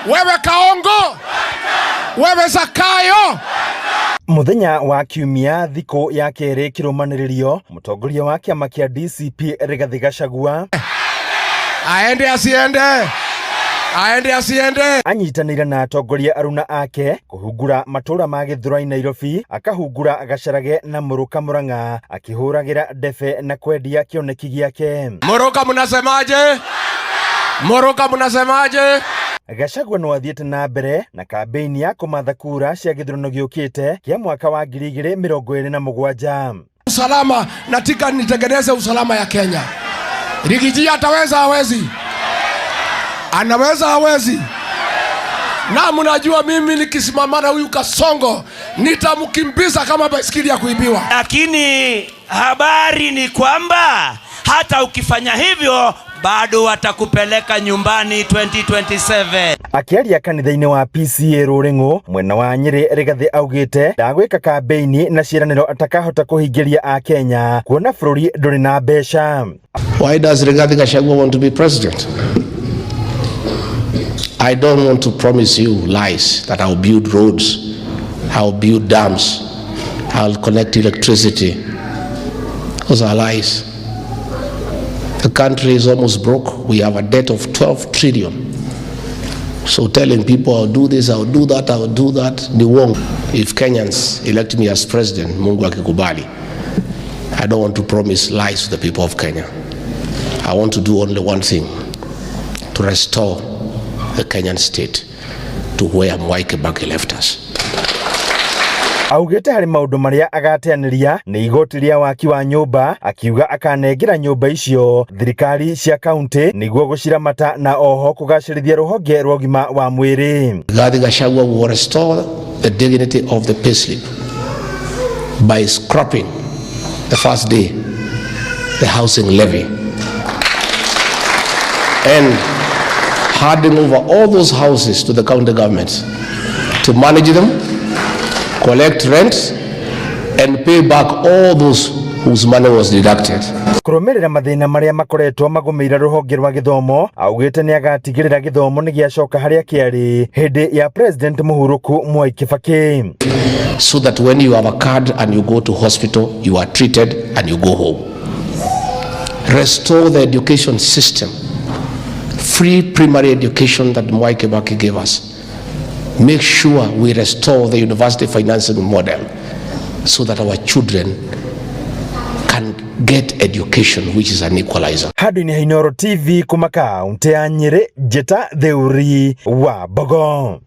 Wewe Kaongo, wewe Zakayo. Muthenya wa kiumia thikũ ya kerĩ kĩrũmanĩrĩrio, mũtongoria wa kĩama kĩa DCP Rigathĩ Gachagua Aende asiende? Aende asiende? Anyitanĩire na atongoria aruna ake kũhungura matũra ma Gĩthũrai Nairobi, akahungura Gacarage na Mũrũka Mũrang'a, akĩhũragĩra ndebe na kwendia kĩoneki gĩake. Muruka mnasemaje? Muruka mnasemaje? Gachagua no athiĩte na mbere na kambĩini ya kũmatha kura cia gĩthurano gĩũkĩte kĩa mwaka wa 2027. Usalama, nataka nitengeneze usalama ya Kenya. Riggy G ataweza hawezi? Anaweza hawezi? Na mnajua mimi nikisimama na huyu Kasongo nitamkimbiza kama baiskeli ya kuibiwa. Lakini habari ni kwamba hata ukifanya hivyo bado watakupeleka nyumbani 2027. Akĩaria kanitha-inĩ wa PCEA Rũrĩng'ũ mwena wa Nyĩrĩ, Rigathĩ augĩte ndagwĩka kambĩini na ciĩranĩro atakahota kũhingĩria akenya kuona bũrũri ndũrĩ na mbeca. Why does Rigathi Gachagua want to be president? I don't want to promise you lies that I'll build roads, I'll build dams, I'll connect electricity. Those are lies. The country is almost broke. We have a debt of 12 trillion. So telling people I'll do this, I'll do that, I'll do that, ni wrong. If Kenyans elect me as president, Mungu akikubali, I don't want to promise lies to the people of Kenya. I want to do only one thing, to restore the Kenyan state to where Mwai Kibaki left us. Augĩte harĩ maũndũ marĩa agateanĩria nĩ igoti rĩa waki wa nyũmba, akiuga akanengera nyũmba icio thirikari cia kaunti nĩguo gũciramata na oho kũgacĩrithia rũhonge rwa ũgima wa mwĩrĩ. Rigathi Gachagua will restore the dignity of the payslip by scrapping the first day the housing levy and handing over all those houses to the county governments to manage them, collect rent, and pay back all those whose money was deducted. Kũrũmĩrĩra mathĩna marĩa makoretwo magũmĩire rũhonge rwa gĩthomo, augĩte nĩ agatigĩrĩra gĩthomo nĩ gĩacoka harĩa kĩarĩ hĩndĩ ya President mũhurũku Mwai Kibaki. So that when you have a card and you go to hospital, you are treated and you go home. Restore the education system. Free primary education that Mwai Kibaki gave us. Make sure we restore the university financing model so that our children can get education, which is an equalizer. Handũ-inĩ ha Inooro TV kuma kaunti ya Nyĩrĩ, Njĩta Theuri wa Mbogo.